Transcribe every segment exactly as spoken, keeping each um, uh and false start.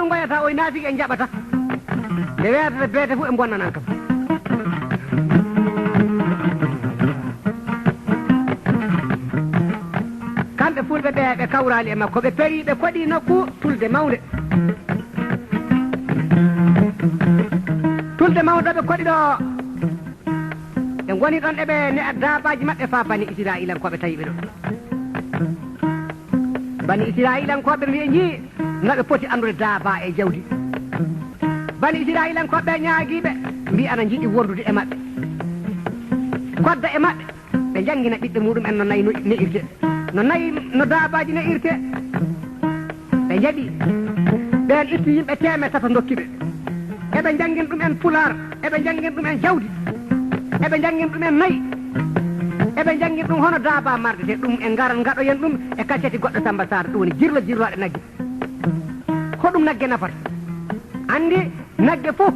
Ngoyata, oy naatike en njaɓata. Nde weetata beete fof en bonnanan kam. Kamɓe fulɓe ɓe, ɓe kawraali e makko, ɓe perii, ɓe koɗii nokku tulde mawnde. Tulde mawnde ɓe koɗi ɗo, ɓe ngoni ɗon eɓe ne'a daabaaji maɓɓe faa bani Israa'ilankooɓe tawi ɓe ɗon. Bani Israa'ilankooɓe mbi'e njii no ɓe poti anndude daabaa e jawdi. Bani Israa'ilankooɓe ɓe ñaagiiɓe mbii ana njiɗi wondude e maɓɓe. Kodda e maɓɓe, ɓe njanngina ɓiɓɓe muɗum en no nayi no ne'irte, no nayi no daabaaji ne'irte. Ɓe njaɓi. Ɓeen itti yimɓe teemeɗɗe tato ndokki ɓe. Eɓe njanngin ɗum en pulaar, eɓe njanngin ɗum en jawdi, eɓe njanngin ɗum en nayi, eɓe njanngin ɗum hono daabaa marde, te ɗum en ngaran ngaɗoyen ɗum e kacceti goɗɗo Samba Saar, ɗum woni jirlo jirlooɗe nagge. Hoɗum nagge nafata? Anndi nagge fof,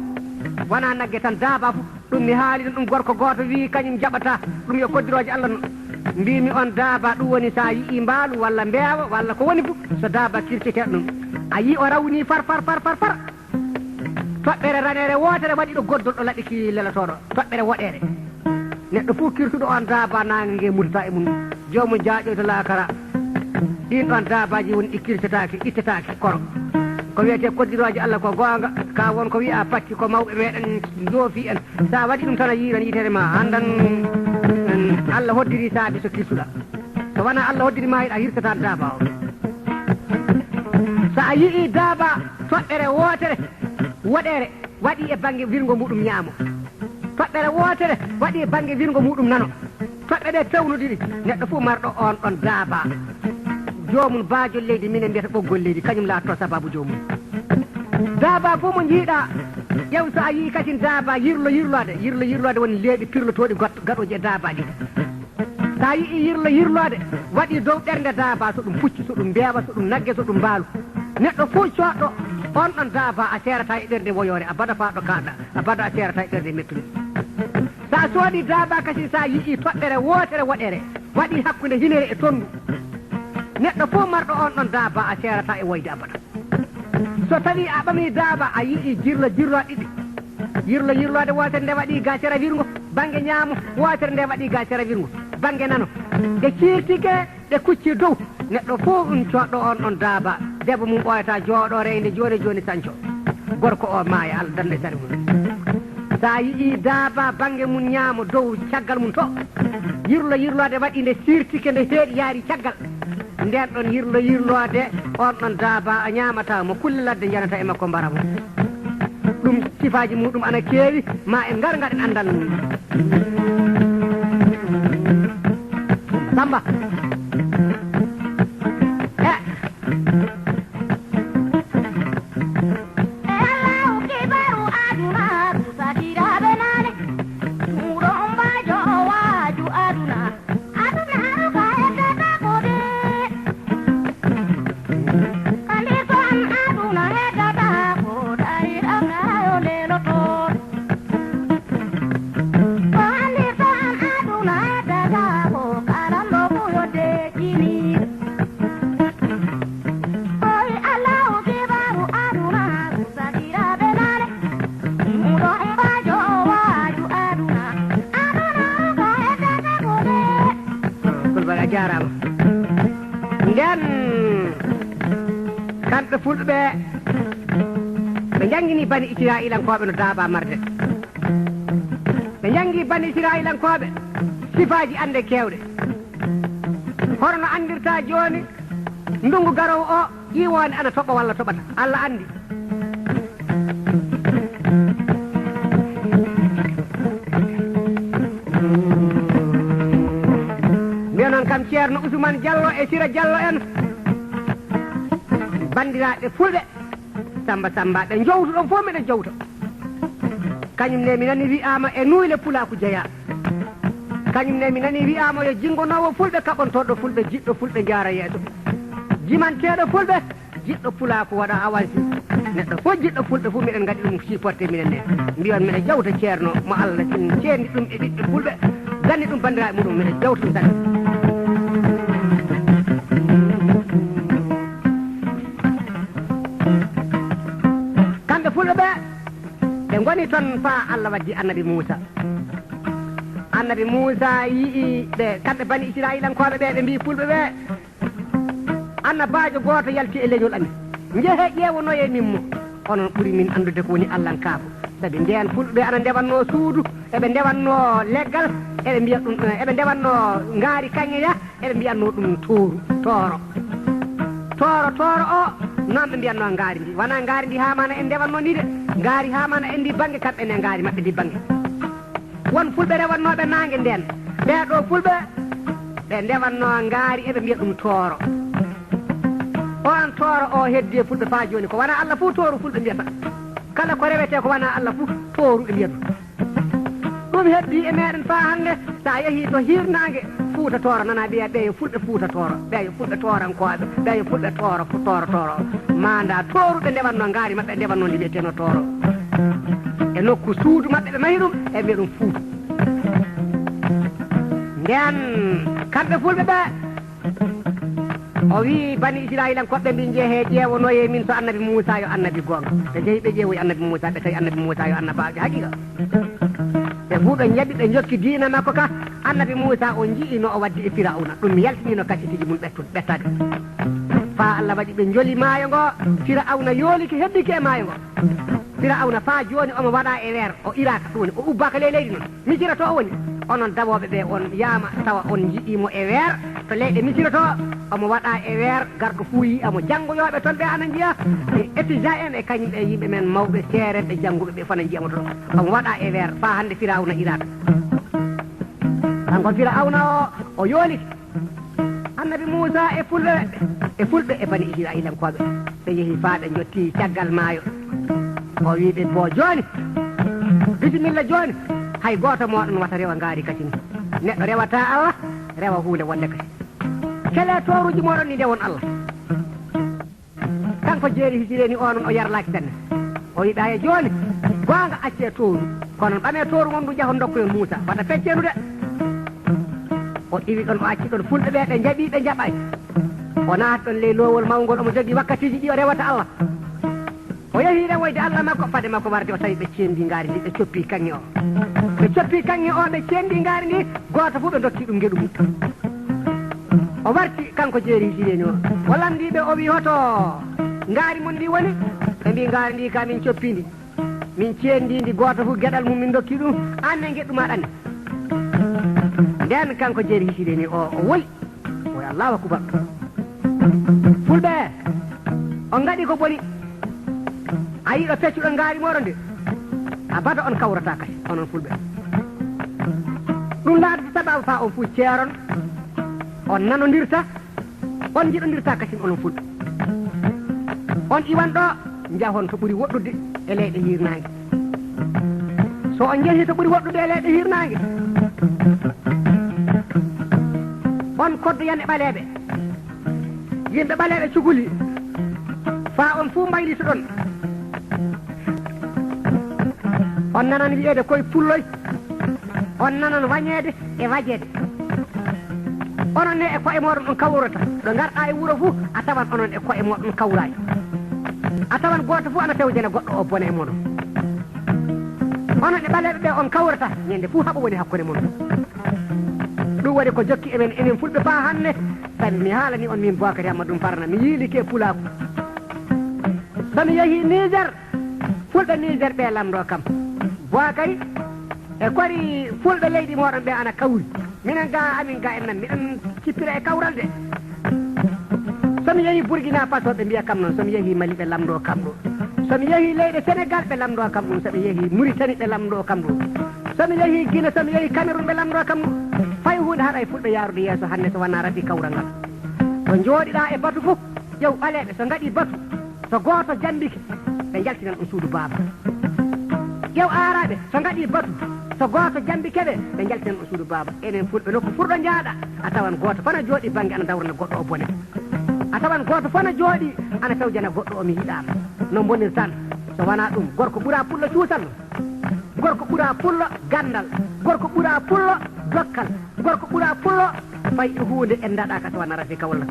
wanaa nagge tan, daabaa fof. Ɗum mi haali ɗum, ɗum gorko gooto wii kañum jaɓataa ɗum, yo koddirooje Alla no. Mbiimi on daabaa, ɗum woni so a yi'ii mbaalu walla mbeewa walla ko woni fof, so daabaa kircetee ɗum, a yii o rawnii far, far, far, far, far. Toɓɓere raneere wootere waɗi ɗo goddol ɗo laɓi ki lelotooɗo. Toɓɓere woɗeere. Neɗɗo fof kirsuɗo on daabaa, naange nge mutataa e mum. Joomum jaaƴoyta laakara. Ɗiin ɗoon daabaaji woni ɗi kircetaake, ittetaake koro. Ko wiyetee koddirooje Alla ko goonga, ka won ko wiyaa pacci ko mawɓe meɗen njoofi en. So a waɗi ɗum tan a yiiran yitere ma, anndan, mm, Alla hoddirii saabi so kirsuɗaa. So wanaa Alla hoddiri ma, a hirsataa daabaa o. So a yi'ii daabaa toɓɓere wootere, woɗeere, waɗii e bannge wirngo muɗum ñaamo. Toɓɓere wootere waɗii e bannge wirngo muɗum nano. Toɓɓe ɗe peewnodiri, neɗɗo fof marɗo oon ɗoon daabaa. Joomum baajol leydi, minen mbiyata ɓoggol leydi, kañum laatoto sabaabu joomum. Daabaa fof mo njiiɗaa, ƴeew so a yii kasin daabaa yirlo yirloode, yirlo yirloode woni leeɓi pirlotooɗi got-, gaɗooji e daabaaji. So a yi'ii yirlo yirloode, waɗii dow ɓernde daabaa, so ɗum puccu, so ɗum mbeewa, so ɗum nagge, so ɗum mbaalu. Neɗɗo fof coodɗo oon ɗoon daabaa, a seerataa e ɓernde woyoore, abada faa ɗo kaaɗɗaa, abada a seerataa e ɓernde mettunde. So a soodii daabaa kasin, so a yi'ii toɓɓere wootere woɗeere, waɗii hakkunde hinere e tonndu. Neɗɗo fof marɗo oon ɗoon daabaa, a seerataa e woyde abada. So tawii a ɓamii daabaa, a yi'ii jirlo jirlooɗe ɗiɗi. Yirlo yirloode wootere nde waɗii ga sera wirngo, bannge ñaamo, wootere nde waɗii ga sera wirngo, bannge nano. Ɗe ciirtike, ɗe kucci dow. Neɗɗo fof ɗum coodɗo oon ɗoon daabaa. Debbo mum ɓooyataa, jooɗoo reende jooni jooni sanco. Gorko o maaya, Alla danda e sari mum. So a yi'ii daabaa bannge mum ñaamo dow caggal mum to, yirlo yirloode waɗii nde siirtike, nde heedi yaari caggal. Ndeen ɗoon yirlo yirloode, oon ɗoon daabaa a ñaamataa mo, kulle ladde njanata e makko mbara mo. Ɗum sifaaji muɗum ana keewi, ma en ngar ngaɗen anndal mum. Samba. Eh. E Allahu kibaru aduna, satiraaɓe naane, muuɗo on mbaajo waaju aduna. Aduna ko heddata ko de. Kadi so an aduna heddata ko, dari ɗam na yo leloto. Ko anndi so an aduna heddata ko, kalan ɗo ko yo deƴƴini. Koy Allahu kibaru aduna, satiraaɓe naane. Muuɗo mbaajo waaju aduna. Aduna ko heddata ko de. Kulbal, a jaaraama. Ndeen, kamɓe fulɓe ɓe, ɓe njanngini bani Israa'ilankooɓe no daabaa marde. Ɓe njanngi bani Israa'ilankooɓe sifaaji annde keewɗe. Hono no anndirtaa jooni, ndunngu garoowo o, ƴiiwoonde ana toɓa walla toɓata, Alla anndi. Mbiya noon kam Ceerno Usmaan Jallo e Sira Jallo en, banndiraaɓe fulɓe, Samba Samba, ɓe njowtuɗon fof miɗo jowta. Kañum ne mi nani wi'aama e nuuyle pulaaku jeyaa. Kañum ne mi nani wi'aama yo jinngonoowo fulɓe, kaɓontooɗo fulɓe, jiɗɗo fulɓe jaara yeeso. Jimanteeɗo fulɓe, jiɗɗo pulaaku waɗa awansi. Neɗɗo fof jiɗɗo fulɓe fof miɗen ngaɗi ɗum supporté minen ne. Mbiyon miɗo jawta ceerno mo Alla ceerni ɗum e ɓiɓɓe fulɓe. Ganni ɗum banndiraaɓe muɗum miɗo jawta ɗum tan. Fulɓe ɓee, ɓe ngoni ton faa Alla waddi Annabi Muusaa. Annabi Muusaa yi'i ɓe, kamɓe Banii Israa'ilankooɓe ɓee, ɓe mbii Fulɓe ɓee, "Annabaajo gooto yalti e leñol amen. Njehee ƴeewonoyee min mo. Onon ɓuri min anndude ko woni Allankaaku." Sabi ndeen Fulɓe ɓee ana ndewannoo suudu, eɓe ndewannoo leggal, eɓe mbiya ɗum, eɓe ndewannoo ngaari kaŋŋeya, eɓe mbiyannoo ɗum tooru, tooro. Tooro, tooro oo, noon ɓe mbiyannoo ngaari ndii. Wanaa ngaari ndii haamaana en ndewannoo nii de. Ngaari haamaana en ndii bannge, kamɓe ne ngaari maɓɓe ndii bannge. Won Fulɓe rewannooɓe naange ndeen. Ɓee ɗoo Fulɓe, ɓe ndewannoo ngaari, eɓe mbiya ɗum tooro. Oon tooro oo heddii e Fulɓe faa jooni. Ko wanaa Alla fuu tooru Fulɓe mbiyata. Kala ko rewetee ko wanaa Alla fuu tooru ɓe mbiyata. Ɗum heddii e meeɗen faa hannde, so a yehii to hiirnaange Fuuta Tooro, nanaa ɓe wiya, "Ɓee yo Fulɓe Fuuta Tooro, ɓee yo Fulɓe Toorankooɓe, ɓee yo Fulɓe Tooro, fu-, Tooro, Tooro." Maandaa tooru ɓe ndewannoo ngaari maɓɓe, ndewannoo ndi wiyeteeno tooro. E nokku suudu maɓɓe ɓe mahi ɗum, e mbiya ɗum Fuuta. Ndeen kamɓe Fulɓe ɓee, o wii Banii Israa'iilankooɓe ɓe, mbii, "Njehee ƴeewonoyee min so Annabi Muusaa yo Annabi goonga." Ɓe njehi, ɓe ƴeewoyi Annabi Muusaa, ɓe tawi Annabi Muusaa yo Annabaajo haqiiqa. Ɓe fuu ɓe njaɓi, ɓe njokki diina makko ka. Annabi Muusaa, o nji'i no o waddi e Firawna. Ɗum yaltini no kaccitiiji mum ɓettude, ɓettaade. Faa Alla waɗi ɓe njoli maayo ngo, Firawna yoolike, heddike e maayo ngo. Firawna faa jooni omo waɗaa e weer, o iraaka, ɗum woni o ubbaaka ley leydi non. Misira to o woni, onon dawooɓe ɓee, on yaama tawa on nji'ii mo e weer to leyɗe Misira to, omo waɗaa e weer, garɗo fuu yi'a mo. Janngoyooɓe ton ɓee ana njiya, e étudiant en e kañum e yimɓe men mawɓe, seerenɓe jannguɓe ɓee fof ana njiya mo ton. Omo waɗaa e weer faa hannde Firawna iraaka. Kanko Firawna o, o yoolike. Annabi Muusaa e Fulɓe, e Fulɓe e Banii Israa'iilankooɓe, ɓe njehi faa ɓe njottii caggal maayo. O wii ɓe, "Boo jooni, bisimilla jooni, hay gooto mooɗon wata rewa ngaari kasin. Neɗɗo rewataa Alla, rewa huunde wonnde kasin. Kelee tooruuji mooɗon ɗi ndewon Alla." Kanko Jeeri Hisireeni oo non, o yarlaaki sanne. O wii ɓe, "Haya jooni, goonga, accee tooru. Kono ɓamee tooru mon ndu, njahon ndokkoyon Muusaa. Wata peccee ndu de." O iwi ɗon, o acci ɗon Fulɓe ɓee, ɓe njaɓi, ɓe njaɓaay. O naati ɗon ley loowol mawngol, omo jogii wakkatiiji ɗi o rewata Alla. O yehi rewoyde Alla makko, fade makko warde, o tawi ɓe ceendii ngaari ndii, ɓe coppii kaŋŋe oo. Ɓe coppii kaŋŋe oo, ɓe ceendii ngaari ndii, gooto fof ɓe ndokki ɗum ngeɗu mum. O warti kanko Jeeri Hisireeni oo. O lanndii ɓe, o wii, "Hoto ngaari mon ndii woni?" Ɓe mbii, "Ngaari ndii kaa min coppii ndi. Min ceendii ndi, gooto fof geɗal mum min ndokki ɗum. Aan ne ngeɗu maa ɗan." Ndeen kanko Jeeri Hisireeni oo, o woyi. O wi'i, "Allaahu akbar. Fulɓe, on ngaɗii ko boni. A yi'ii ɗo peccuɗon ngaari mooɗon de. Abada on kawrataa kasin, onon Fulɓe. Ɗum laatata sabaabu faa on fuu ceeron, on nanondirta, on njiɗondirta kasin, onon Fulɓe. On iwan ɗo, njahon to ɓuri woɗɗude e leyɗe hiirnaange. So on njehii to ɓuri woɗɗude e leyɗe hiirnaange, on koddoyan e ɓaleeɓe, yimɓe ɓaleeɓe cukuli, faa on fuu mbaylitoɗon. On nanan wi'eede koye pulloy, on nanan wañeede e wajeede. Onon ne e ko'e mooɗon on kawrata. Ɗo ngarɗaa e wuro fuu, a tawan onon e ko'e mooɗon kawraay. A tawan gooto fuu ana fewjana goɗɗo oo bone e mooɗon. Onon e ɓaleeɓe ɓee on kawrata, ñande fuu haɓo woni hakkunde mon." Ɗum waɗi ko jokki e men, enen Fulɓe faa hannde, sabi mi haalanii on miin Bookari Ammadu Farana, mi yiilike e pulaaku. So mi yehii Niiser, Fulɓe Niiser ɓee lamndoo kam, "Bookari, e kori Fulɓe leydi mooɗon ɓee ana kawri? Minen gaa amin gaa en nan, miɗen cippira e kawral de." So mi yehii Burkina Faso, ɓe mbiya kam noon. So mi yehii Mali, ɓe lamndoo kam ɗoo. So mi yehii leyɗe Senegal, ɓe lamndoo kam ɗum. So mi yehii Muritani, ɓe lamndoo kam ɗum. So mi yehii Gine, so mi yehii Kamerun, ɓe lamndoo kam ɗum. Fay huunde haɗay Fulɓe yaarude yeeso hannde so wanaa rafi kawral ngal. So njooɗiɗaa e batu fof, ƴeew ɓaleeɓe, so ngaɗii batu, so gooto jammbike, ɓe njaltinan ɗum suudu baaba. Ƴeew aaraaɓe, so ngaɗii batu, so gooto jammbike ɓe, ɓe njaltinan ɗum suudu baaba. Enen Fulɓe, nokku fuu ɗo njahɗaa, a tawan gooto fof na jooɗii bannge, ana dawrana goɗɗo oo bone. A tawan gooto fof na jooɗii, ana fewjana goɗɗo oo, "Mi yiɗaama." No mbonirtan. So wanaa ɗum, gorko ɓuraa pullo cuusal. Gorko ɓuraa pullo ganndal. Gorko ɓuraa pullo dokkal. Gorko ɓuraa pullo fay e huunde en ndaɗaaka so wanaa rafi kawral.